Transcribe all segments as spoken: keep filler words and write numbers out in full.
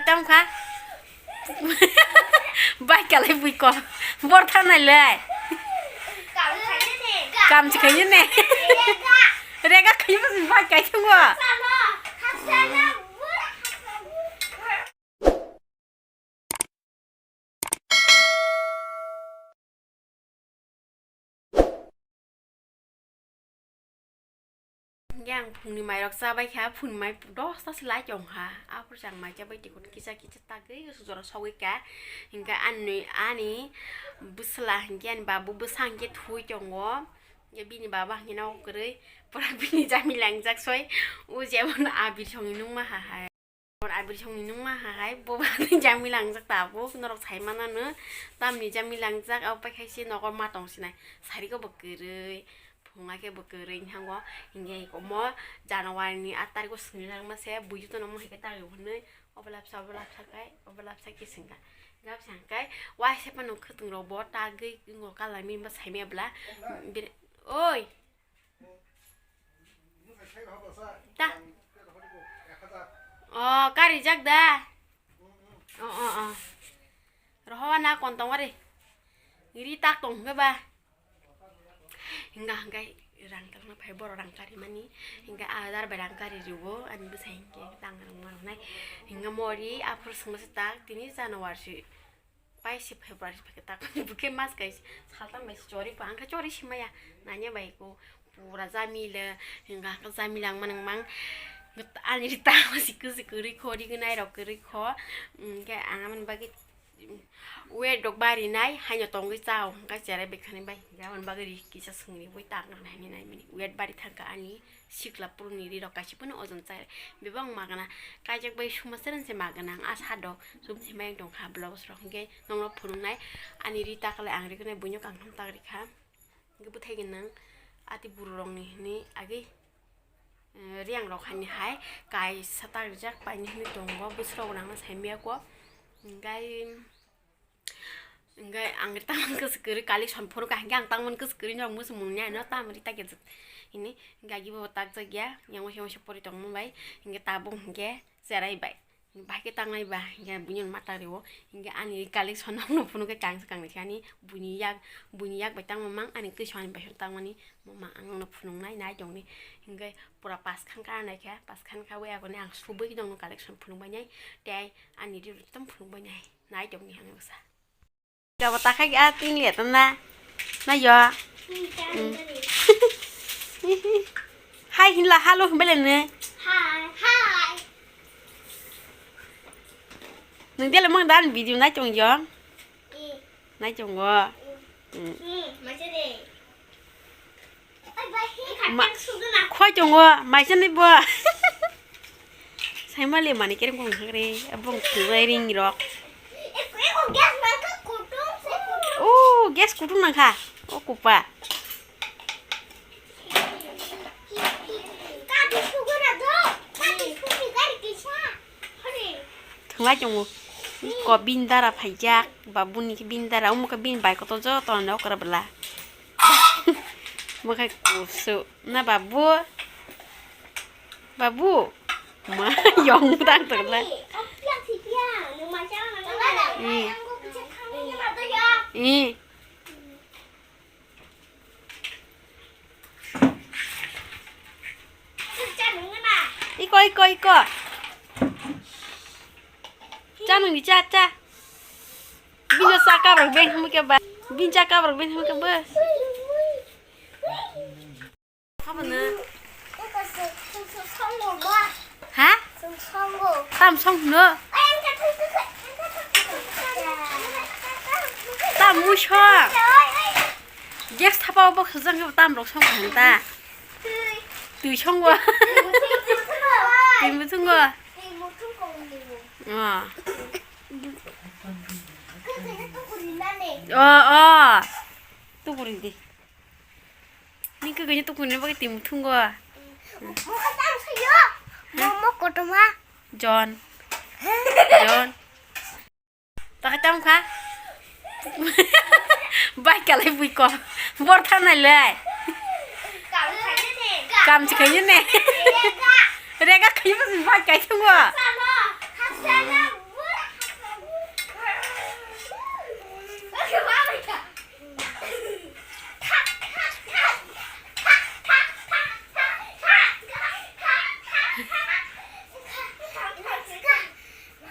Tamo kha. Bai kalai bui ko. Bor thanai le. Kam si khayo ne. Rega khayo si bai kai thungo. Hingke ang phungni mairok chabai kha, phungni mai dosta se lai tong kha. Aphuru chang mai chabai twi kisa kisa tagwi jora sogwi kha. Hingke ani, ani bwsla hingke ani babu bwsa hingke thwi tongo. Hingke bini baba hingke nogo kwrwi, pura bini jamila wngjak soi. O jemon abir songni nungma ha hai. Abri songni nungma ha hai, bo ba ni jamila wngjak tabuk, norok sai manano, tamni jamila wngjak, abo pai khaise nogo ma tong sinai, sari ko bo kwrwi, phunga khe bo kwrwi wngkha, hingke omo January ni aat tariko swngwi jakma se, buitu tono mo hai khe tagwi hwnwi, obo lapsa, obo lapsa kai, obo lapsa khe swngkha, gabsa hwnkhe, waisa phano khwtwng rok bo tagwi wngo, colour ni bo saimaya bwla, oi. Ta. O, karijak da. O, o, o. Rohowa na kontong ari. Iri tak tong hwnkhe ba. Hingga hingga rang tak na phai boro rang kari mani. Hingga adar bai rang kari riwo. Ani bwsai hingke tang rang ma rok nai. Hingga mori aphuru swngma se tak tini January si. Paise February phai khe tak bwkhe mas kaisa saltam bai se chori pa, ang khe chori se maya nanya bai ko pura jamila, hingka hingka jamila ang manang mang ani ri tamo si kwswi kwrwi kho, ri gwnai rok kwrwi kho, hingke ang amoni bagwi weight rok bari nai, haino tongwi chao, hingka cherai bai khani bai, hingke amoni bagwi ri kisa swngri bui tak nang nai, nai mani weight bari thangkha ani. Sikla puruni ri rok kaisa phano ojon chai bebak magana kaijak bai suma chereng se magana ang asa dok sum se mayang tong kha blouse rok hingke nongno phunuk nai ani ri takle ang ri khe nai buino kangtham tak ri kha hingke bwthai gwnang ati buru rok ni hwnwi agei riyang rok hani hai kaisa tak rijak paini hwnwi tongo bwswk rok nangma sai maya kho hingke. Hingke ang ri tangmani kwswk kwrwi collection phuru ka hingke ang tangmani kwswk kwrwi norok muchung mung ya no tam ri ta khe hini hingke agi bo tak jak ya yang waisa waisa pori tongma bai hingke tabuk hingke cherai bai bai khe tangnai ba hingke buini ma ta rio hingke ani collection no phunu khe kang se kang ni ani buini yak buini yak bai tangma mang ani twi sani bai tangmani ma ang no phunuk nai nai tong ni hingke pura paskhan ka nai khe paskhan ka wi agoni ang subui tong collection phunuk bai nai tei ani ri tam phunuk bai nai. Nai tong ni ang bwsa. Jabo takhai a ting le tong na. Na yo. Mm. Hai hinla halo hinbele ne. Hai, hai. Nung dele mang dan video nai tong yo. Eh. Nai tong go. Mm. Mm. Mm, macam ni. Ma-, khoi tongo, maisa ni bo. Saima le mani kereng kong hagre, abong tungai ring rok. Oh, gas kutung nang kha. Oh, kupa. Thungai tongo. Ko bini dara phaijak, babuni khe bini dara, omo khe bini bai kotor joto no okra bwla. Mo khe kusu. Na babu. Babu. Ma yong tang tong la. Eh. Eh. Iko, iko, iko. Cha nung di cha, cha. Bini cha kabrok beng hwnwi khe ba. Bini cha kabrok beng hwnwi khe ba. Habana. Ha? Tam song no. Tam muso. Gas thapa bo khajang tam rok song khan ta. Twi song wa. Twi muthung wa. Ah. Oh, oh. Tuburi di. Ni kagani tukuni bagwi twi muthungo. Mokha tam sayo. Mo-, mo kotorma. John. John. Takai tam kha. Bai kalai bui ko. Bor thanai lai. Kam si khayo ne. Rega khayo basi bai kai thungo.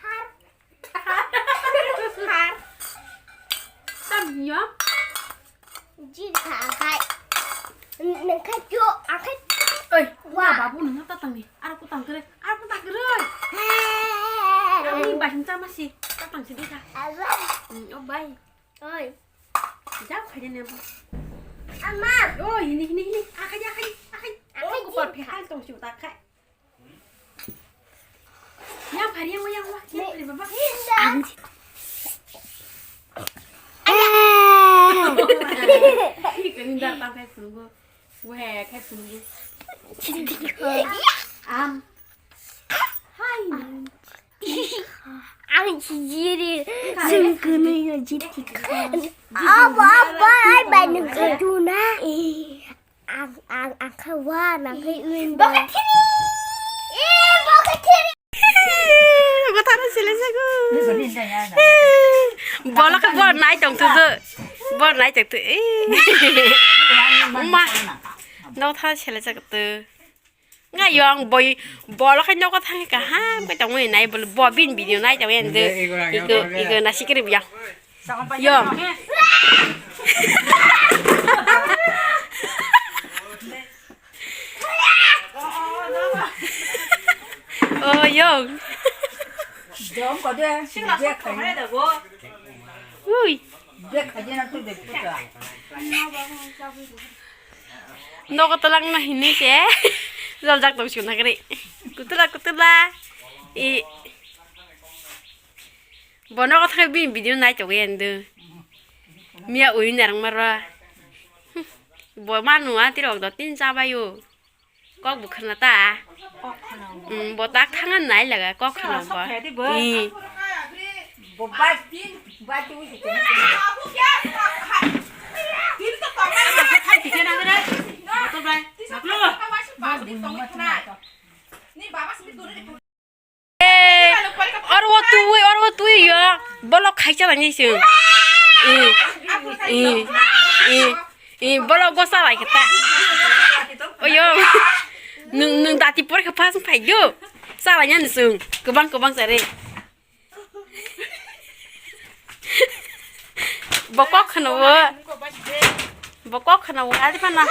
Har. Har. Tam yo. Jin kha khai. Nang khai jo, akhai. Oi, wa. Wa babu nang ta tang ni. Ar ku tang kre. Ar ku tang kre. He. Ani ba him ta ma si. Ta tang si di ta. Aba. Hmm, oh bai. Oi. Jao khai ne bo. Ama. Oi, hini hini hini. Akhai akhai akhai. Akhai. Oh, ku pa phe hal tong si ta khai. Yang phari yang yang wa, yang phari baba. Ang. Ini kan dar tangkai punggo. Weh, khai phunukgo. Am. Hai. Ang jiri. Sing kunu ya jiri. Abo, abo, ai, bai nung kajuna. Ang, ang, ang khawa, nang khai win. Bakatini. Eh, bakatini. Gothana sele sago. Bolo khe bor nai tong tu. Bor nai tong tu. Eh. Ma. Gothana sele sago tu. Nga yong boy bolo khe nogo thang kaham khe tongwi nai bolo bo bin video nai tong endo. Iko, iko, nasi kiri biya. Yong. Oh, yong. Jom ko de. Ui. Nogo tolak no hinui se. Joljak tong suna gari. Kutula, kutula. I. Bo nogo thangwi bini video nai tongwi ando. Miya ui narang maro. Bo manu a tirok do tin chabayo. Kok bo khna ta. Kok khna. Mm, bo tak thanga nai laga kok khna bo. Sok khe di bo. Ih. Bo ba, ba tu si. Botol bai. Naklo. Eh, oro o twi, oro o twi yo. Bolok khaisa nang sung. Eh, eh, eh, eh, bolok go salai khe ta. Oyo. Nung, nung dati por khe phas phai do. Salai nang sung. Kwbang kwbang sare. Bo kok kheno bo. Bo kok kheno bo. Adi phano.